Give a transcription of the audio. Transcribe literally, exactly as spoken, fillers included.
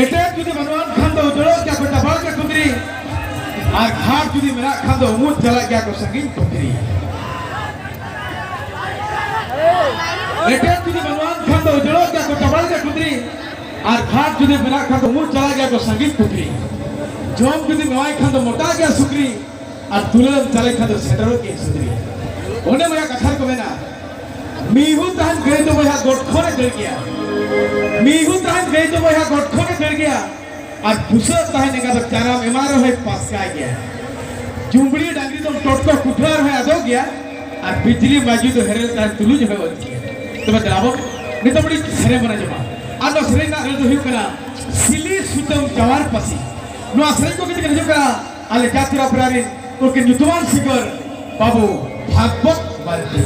ᱮᱴᱮᱫ ᱡᱩᱫᱤ ᱵᱟᱹᱱᱩᱜᱼᱟᱱ ᱠᱷᱟᱱ ᱫᱚ ᱩᱡᱟᱹᱲᱚᱜ ᱜᱮᱭᱟ ᱠᱚ ᱪᱟᱵᱟᱲ ᱜᱮ ᱠᱩᱫᱽᱨᱤ, ᱟᱨ ᱜᱷᱟᱴ ᱡᱩᱫᱤ ᱢᱮᱱᱟᱜ ᱠᱷᱟᱱ ᱫᱚ ᱩᱢᱩᱞ ᱪᱟᱞᱟᱜ ᱜᱮᱭᱟ ᱠᱚ ᱥᱟᱺᱜᱤᱧ ᱯᱩᱠᱷᱨᱤ᱾ ᱮᱴᱮᱫ ᱡᱩᱫᱤ ᱵᱟᱹᱱᱩᱜᱼᱟᱱ ᱠᱷᱟᱱ ᱫᱚ ᱩᱡᱟᱹᱲᱚᱜ ᱜᱮᱭᱟ ᱠᱚ ᱪᱟᱵᱟᱲ ᱜᱮ ᱠᱩᱫᱽᱨᱤ, ᱟᱨ ᱜᱷᱟᱴ ᱡᱩᱫᱤ ᱢᱮᱱᱟᱜ ᱠᱷᱟᱱ ᱫᱚ ᱩᱢᱩᱞ ᱪᱟᱞᱟᱜ ᱜᱮᱭᱟ ᱠᱚ ᱥᱟᱺᱜᱤᱧ ᱯᱩᱠᱷᱨᱤ᱾ ᱡᱚᱢ ᱡᱩᱫᱤ ᱱᱚᱣᱟᱭ ᱠᱷᱟᱱ ᱫᱚ ᱢᱚᱴᱟ ᱜᱮᱭᱟ ᱥᱩᱠᱨᱤ, ᱟᱨ ᱛᱩᱞᱟᱹᱢ ᱪᱟᱞᱟᱜ ᱠᱷᱟᱱ ᱫᱚ ᱥᱮᱴᱮᱨᱚᱜ ᱜᱮᱭᱟ ᱥᱩᱠᱨᱤ᱾ ᱚᱱᱮ ᱵᱚᱭᱦᱟ ᱠᱟᱛᱷᱟ ᱨᱮᱠᱚ ᱢᱮᱱᱟ, ᱢᱤᱦᱩ ᱛᱟᱦᱮᱱ ᱜᱟᱹᱭ ᱫᱚ ᱵᱚᱭᱦᱟ ᱜᱚᱴ ᱠᱷᱚᱱᱮ ᱫᱟᱹᱲ ᱜᱮᱭᱟ᱾ ᱢᱤᱦᱩ ᱛᱟᱦᱮᱱ ᱜᱟᱹᱭ ᱫᱚ ᱵᱚᱭᱦᱟ ᱜᱚᱴ ᱠᱷᱚᱱᱮ ᱫᱟᱹᱲ ᱜᱮᱭᱟ᱾ ᱟᱨ ᱵᱩᱥᱟᱹᱜ ᱛᱟᱦᱮᱱ ᱮᱸᱜᱟ ᱫᱚ ᱪᱟᱨᱟᱢ ᱮᱢᱟᱭ ᱨᱮᱦᱚᱸᱭ ᱯᱟᱥᱠᱟᱭ ᱜᱮᱭᱟ᱾ ᱡᱩᱢᱵᱽᱲᱤ ᱰᱟᱝᱨᱤ ᱫᱚᱢ ᱴᱚᱴᱠᱚ ᱠᱩᱴᱷᱟᱹ ᱨᱮᱦᱚᱸᱭ ᱟᱫᱚᱜ ᱜᱮᱭᱟ᱾ ᱟᱨ ᱵᱤᱡᱽᱞᱤ ᱢᱟᱹᱡᱷᱤ ᱫᱚ ᱦᱮᱨᱮᱞ ᱛᱟᱦᱮᱱ ᱛᱩᱞᱩᱡ ᱦᱚᱸᱭ ᱚᱞ ᱜᱮᱭᱟ᱾ ᱛᱚᱵᱮ ᱫᱮᱞᱟ ᱵᱚᱱ ᱱᱤᱛᱚᱜ ᱢᱤᱫᱴᱤᱡ ᱥᱮᱨᱮᱧ ᱵᱚᱱ ᱟᱸᱡᱚᱢᱟ᱾ ᱟᱨ ᱱᱚᱣᱟ ᱥᱮᱨᱮᱧ ᱨᱮᱱᱟᱜ ᱨᱟᱹᱲ ᱫᱚ ᱦᱩᱭᱩᱜ ᱠᱟᱱᱟ ᱥᱤᱞᱤ ᱥᱩᱛᱟᱹᱢ ᱡᱟᱣᱟᱨ ᱯᱟᱹᱥᱤ᱾ ᱱᱚᱣᱟ ᱥᱮᱨᱮᱧ ᱠᱚ ᱠᱟᱛᱮ ᱦᱤᱡᱩᱜ ᱠᱟᱱᱟ ᱟᱞᱮ ᱡᱟᱹᱛᱤ ᱨᱟᱯᱨᱟ ᱨᱮᱱ ᱩᱱᱠᱤᱱ ᱧᱩᱛᱩᱢᱟᱱ ᱥᱤᱝᱜᱟᱨ ᱵᱟᱹᱵᱩ ᱵᱷᱟᱜᱽᱵᱚᱛ ᱢᱟᱨᱰᱤ᱾